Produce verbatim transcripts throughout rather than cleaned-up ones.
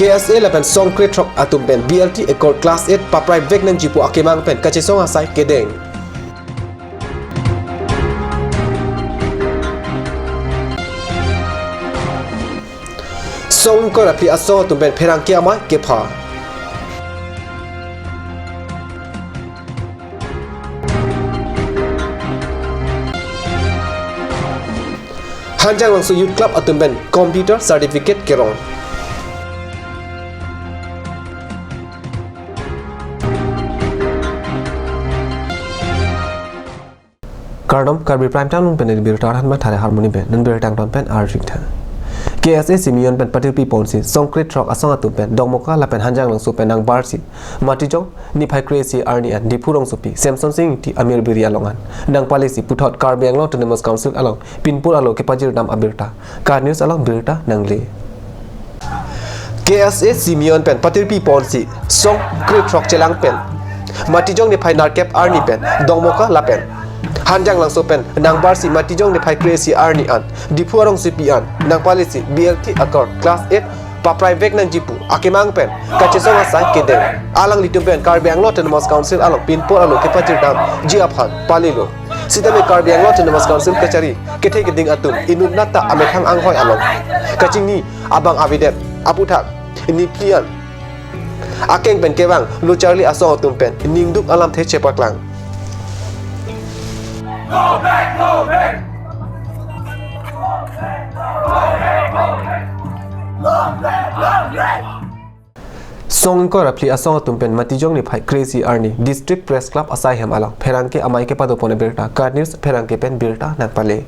K S A lapen song krethrok atum pen B L T Accord Class eight paprai vek nangji pu akemang pen kachesong asai kedeng. Song ingkoi ra phli asong atum pen pherangke amei kepha. Hanjanglangso Youth Club atum pen computer certificate kerong. Kardom, Karbi Prime Time along pen birta arhan ma thare harmoni pen, non birta angton pen arjik tha. K S A Simeon pen patirpi ponsi, song krethrok asong atum pen, Dokmoka lapen Hanjanglangso pen nangbarsi, Matijong niphai kre-isi arni an Diphu rongsopi Samson Sing Ingti amir biri along an nangpalesi puthot Karbi Anglong Autonomous Council along pinpur alo kepajirdam abirta KAT News along birta nangle. K S A Simeon pen patirpi ponsi song krethrok chelang pen Matijong niphai nerkep arni pen Dokmoka lapen Hanjanglangso pen nangbarsi Matijong niphai kre-isi arni an Diphu arongsopi an nangpalesi B L T Accord Class eight paprai vek nangji pu akemang pen kachesong asai kedeng. Alanglitum pen Karbi Anglong Autonomous Council along pinpur alo kepajirdamji aphan palilo. Sitame Karbi Anglong Autonomous Council kachari kethe keding atum inut nata amethang anghoi along kachingni abang avedet aputhak niphli an akeng pen kevang lo charli asong atum pen ningduk alamthe chepaklang. Song ingkoi ra phli asong atum pen Matijong niphai kre-isi arni District Press Club asai hem along pherangke amei kepadopon abirta KAT News pherangke pen birta nangpale.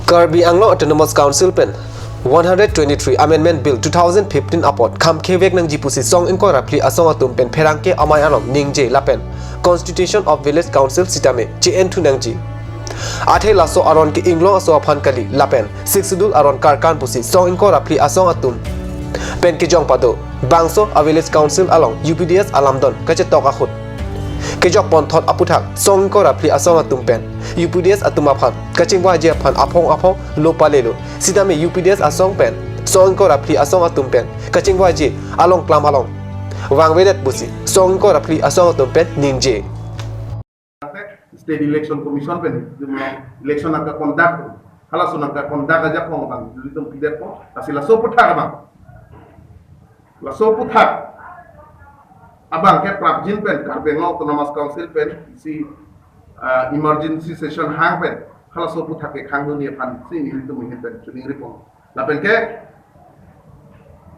Karbi Anglong Autonomous Council pen one hundred twenty-three Amendment Bill two thousand fifteen apot kham khevek nangji pusi song ingkoi ra phli asong atum pen pherangke amei along ningje lapen Constitution of Village Council sitame che-en thu nangji. Athe laso aron ke inglong aso aphan kali lapen Sixth Schedule aron karkan pusi song ingkoi ra phli asong atum pen kejong pado. Bangso a Village Council along U P D S alamdon kachetok ahut kejok ponthot aputhak song ingkoi ra phli asong atum pen U P D S atum aphan kachingvaiji aphan aphong aphong lo palelo. Sitame U P D S asong pen song ingkoi ra phli asong atum pen kachingvaiji along klam along vangvedet pusi song ingkoi ra phli asong atum pen ningje. State Election Commission pen election nangka conduct, halaso nangka conduct ajakong abang nelitum pidetpo, lasi laso aputhak abang, laso aputhak abang ke prapjin pen Karbi Anglong Autonomous Council pen isi, ah, emergency session hang pen halaso aputhak kekhang dunji aphan si nelitum ahin pen choningri pon. Lapen ke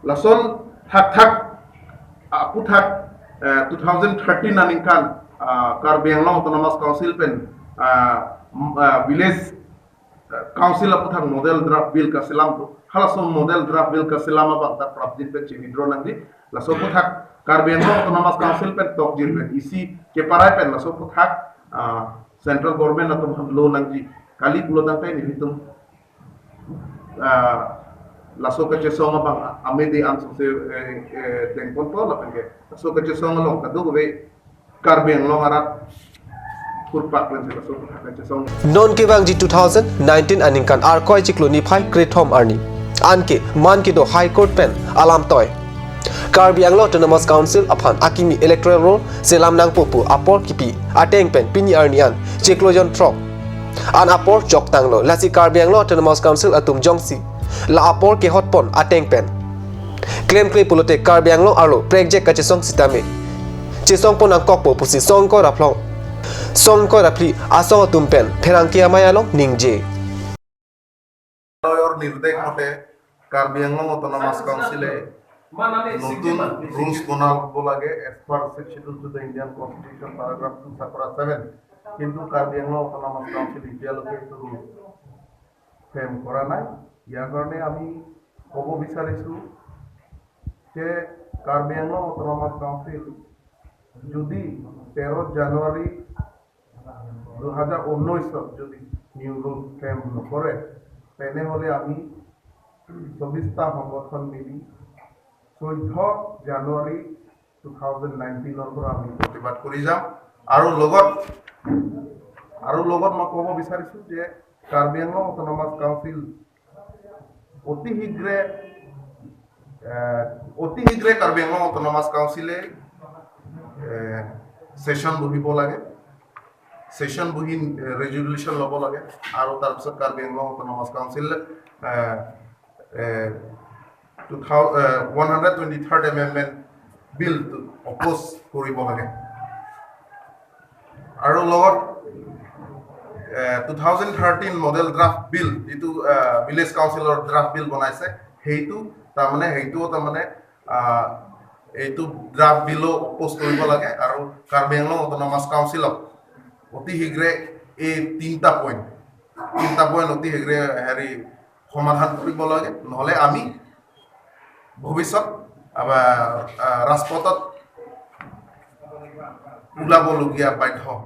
lason thakthak, ah, aputhak, eh, two thousand thirteen aningkan, ah, Karbi Anglong Autonomous Council pen, ah, m-, ah, village, eh, council aputhak model draft bill kaselam do. Halaso model draft bill kaselam abang ta prapjin pen che-withdraw nangji. Laso aputhak Karbi Anglong Autonomous Council pen tokjin pen isi keparai pen laso aputhak, ah, central government atum aphan lo nangji kali pulo tangte nelitum, ah, laso kachesong abang amei de ansose, eh, eh, dengponpo lapen ke laso kachesong along kadokave Karbi Anglong arat kurpak pen si laso kachesong. Non kevangji two thousand nineteen aningkan Arkoi chiklo niphai krethom arni anke man kedo High Court pen alam toi Karbi Anglong Autonomous Council aphan akimi electoral roll selam nangpo pu apor kipi ateng pen pini arni an chiklo jon throk an apor choktanglo. Lasi Karbi Anglong Autonomous Council atum jongsi la apor kehotpon ateng pen klemkle pulote Karbi Anglong arlo prekjek kachesong sitame chesongpon nangkokpo pusi song ingkoi ra phlong, song ingkoi ra phli asong atum pen pherangke amei along ningje. লয়ৰ নিৰ্দেশ মতে কাৰ্বি আংলং অট'নমাছ কাউন্সিলে নতুন ৰুলছ বনাব লাগে, as per Sixth Schedule to the Indian Constitution, paragraph two, chapter seven। কিন্তু কাৰ্বি Anglong autonomous council এতিয়ালৈকে এইটো ৰুল ফ্ৰেম কৰা নাই। ইয়াৰ কাৰণে আমি ক'ব বিচাৰিছোঁ যে কাৰ্বি আংলং অট'নমাছ কাউন্সিল যদি তেৰ জানুৱাৰী দুহেজাৰ ঊনৈশত যদি নিউ ৰুল ফ্ৰেম নকৰে, তেনেহ'লে আমি চৌবিশটা সংগঠন মিলি চৈধ্য জানুৱাৰী টু থাউজেণ্ড নাইনটিনৰ পৰা আমি প্ৰতিবাদ কৰি যাম। আৰু লগত, আৰু লগত মই ক'ব বিচাৰিছোঁ যে কাৰ্বি আংলং অট'নমাছ কাউন্সিল অতি শীঘ্ৰে এ, অতি শীঘ্ৰে কাৰ্বি আংলং অট'নমাছ কাউন্সিলে, এ, ছেছন বহিব লাগে, ছেছন বহি, এ, ৰেজলিউশ্যন ল'ব লাগে আৰু তাৰপিছত Karbi Anglong autonomous council, uh, uh, two thou-, uh, one hundred twenty third amendment বিলটো অপ'জ কৰিব লাগে। আৰু লগত, uh, two thousand thirteen model draft bill, যিটো, এ, ভিলেজ কাউন্সিলৰ ড্ৰাফ্ট বিল বনাইছে, সেইটো তাৰমানে, সেইটোও তাৰমানে, আ, এইটো ড্ৰাফ্ট বিলো অপ'জ কৰিব লাগে আৰু কাৰ্বি আংলং অট'নমাছ কাউন্সিলক অতি শীঘ্ৰে এই তিনিটা পইণ্ট, তিনিটা পইণ্ট অতি শীঘ্ৰে হেৰি সমাধান কৰিব লাগে, নহ'লে আমি ভৱিষ্যত, আ, আ, ৰাজপথত ওলাবলগীয়া বাধ্য হ'ম।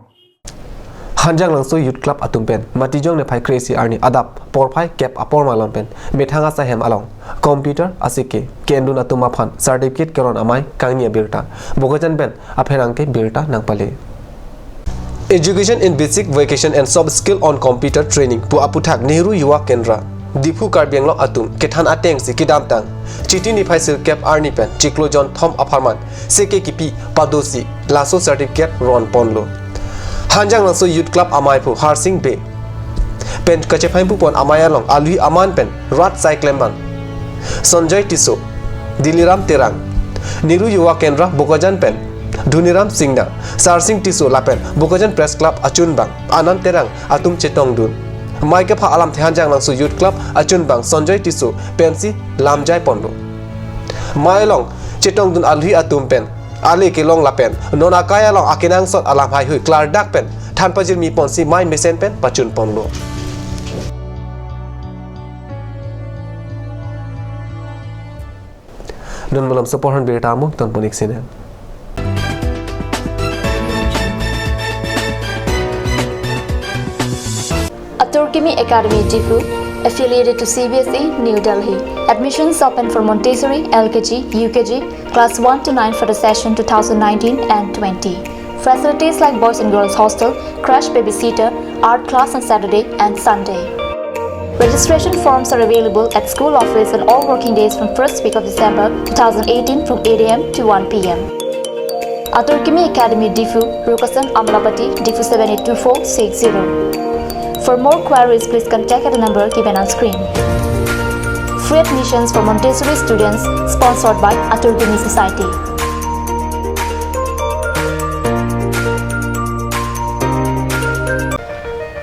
Hanjanglangso Youth Club atum pen Matijong niphai kre-isi arni adap porphai kep apor malom pen methang asai hem along computer asike ke-endun atum aphan certificate keron amei kangni abirta Bokajan pen apherangke birta nangpale. Education in Basic Vocation and Soft Skill on Computer Training pu aputhak Nehru Yuva Kendra, Diphu, Karbi Anglong atum kethan atengsi kedamtang Chiti niphai sirkep arni pen chiklo jonthom apharman seke kipi padosi laso certificate ron ponlo. Hanjanglangso Youth Club ameiphu Harsing Bey pen kachephaimphu pon amei along alui aman pen rat sai klembang Sanjoy Tisso, Diliram Terang, Nehru Yuva Kendra Bokajan pen Dhuniram Singna, Sarsing Tisso lapen Bokajan Press Club achunbang Anand Terang atum chetongdun. Mei kepha alamthe Hanjanglangso Youth Club achunbang Sanjoy Tisso pensi lamjai ponlo. Mei along chetongdun alui atum pen ale kelong lapen non akai along akenangsot alam haihui klardak pen than pajirmi ponsi mei mesen pen pachun ponlo. Non malomso porhon birta amung tonpon ik sine. Atur Kimi Academy Diphu, affiliated to C B S E, New Delhi. Admissions open for Montessori, L K G, U K G, class one to nine for the session two thousand nineteen and twenty. Facilities like boys and girls hostel, crash babysitter, art class on Saturday and Sunday. Registration forms are available at school office on all working days from first week of December two thousand eighteen from eight A M to one P M. Atur Kimi Academy Diphu, Rukasan Amlapati, Diphu seven eight two four six zero. For more queries, please contact at the number given on screen. Free admissions for Montessori students, sponsored by Atur Kimi Society.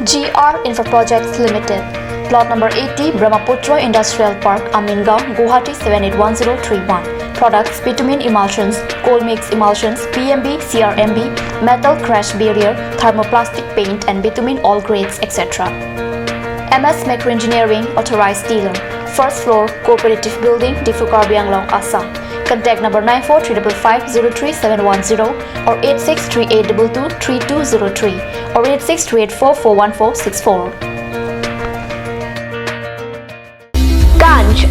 G R Infra Projects Limited, Plot number eighty, Brahmaputra Industrial Park, Amingaon, Guwahati seven eight one zero three one. Products: bitumen emulsions, cold mix emulsions, P M B, C R M B, metal crash barrier, thermoplastic paint and bitumen all grades, et cetera. M S Macro Engineering, authorized dealer, first floor, Cooperative Building, Diphu, Karbi Anglong, Assam. Contact number nine four three five five zero three seven one zero or eight six three eight two two three two zero three or eight six three eight four four one four six four. Ganj.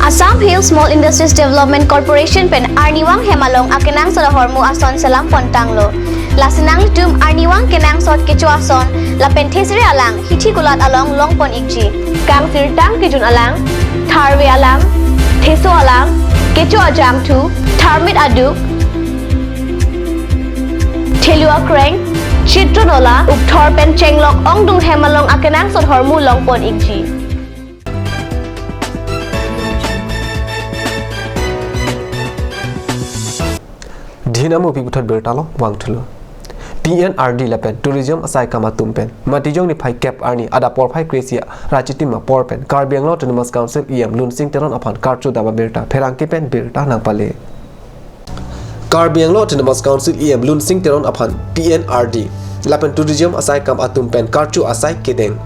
Assam Hill Small Industries Development Corporation pen arnivang hem along akenangsot ahormu ason selam pontanglo. Lasi nanglitum arnivang kenangsot kecho ason lapen thesere alang hithi kulat along longpon ikji. Kangsirtang kejun alang, tharve alang, theso alang, kecho ajangthu, tharmit aduk, thelu akreng, chitron ola, ukthor pen chenglok ongdung hem along akenangsot ahormu longpon ikji. Dhin amu pi puthot birta along vangthulo. P N R D lapen tourism asaikam atum pen Matijong niphai kep arni adap porphai kre-isi ra chitim apor pen Karbi Anglong Autonomous Council E M Lunsing Teron aphan karcho dam abirta pherangke pen birta nangpale. Karbi Anglong Autonomous Council E M Lunsing Teron aphan P N R D lapen tourism asaikam atum pen karcho asai kedeng.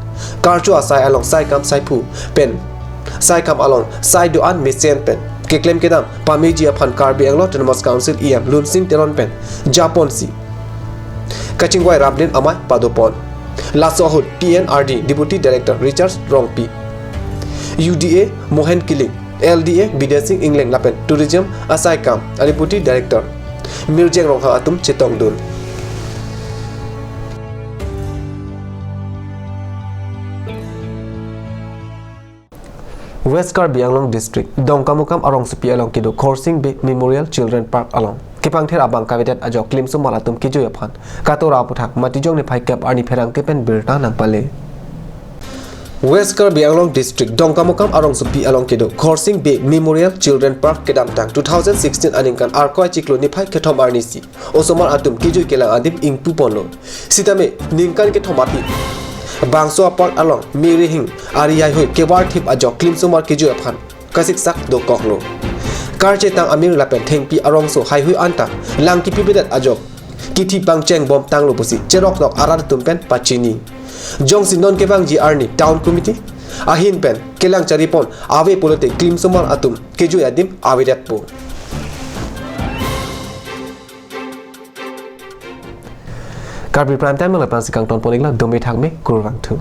Karcho asai along saikam saiphu pen saikam along sai do-an mesen pen keklem kedam pameji aphan Karbi Anglong Autonomous Council E M Lunsing Teron pen japonsi kachingvai rapdin amei padopon. Laso ahut P N R D Deputy Director Richard Rongpi, U D A Mohen Killing, L D A Bidya Sing Engleng lapen tourism asaikam a Deputy Director Mirjeng Ronghang atum chetongdun. West Karbi Anglong District, Dongkamukam arongsopi along kedo Khorsing Bey Memorial Children Park along kepangther abang kavedet ajok klimsomar atum kejui aphan katora aputhak Matijong niphai kep arni pherangke pen birta nangpale. West Karbi Anglong District, Dongkamukam arongsopi along kedo Khorsing Bey Memorial Children Park kedamtang two thousand sixteen aningkan Arkoi achiklo niphai kethom arnisi osomar atum kejui kelang adim ingpuponlo. Sitame ningkan kethom aphi bangso apark along Mary Hing ari haihui kevarthip ajok klimsomar kejui aphan kasiksak dokoklo. Karchetang amir lapen thengpi arongso haihui anta lang kipipedet ajok kithi pangchengbomtanglo pusi cheroknok arat atum pen pachini. Jongsi non kevangji arni Town Committee ahin pen kelang charipon ave pulote klimsomar atum kejui adim avedetpo. Karbi Prime Time nanglephan si kangtonpon-iklo, dome thakme, kurvangthu.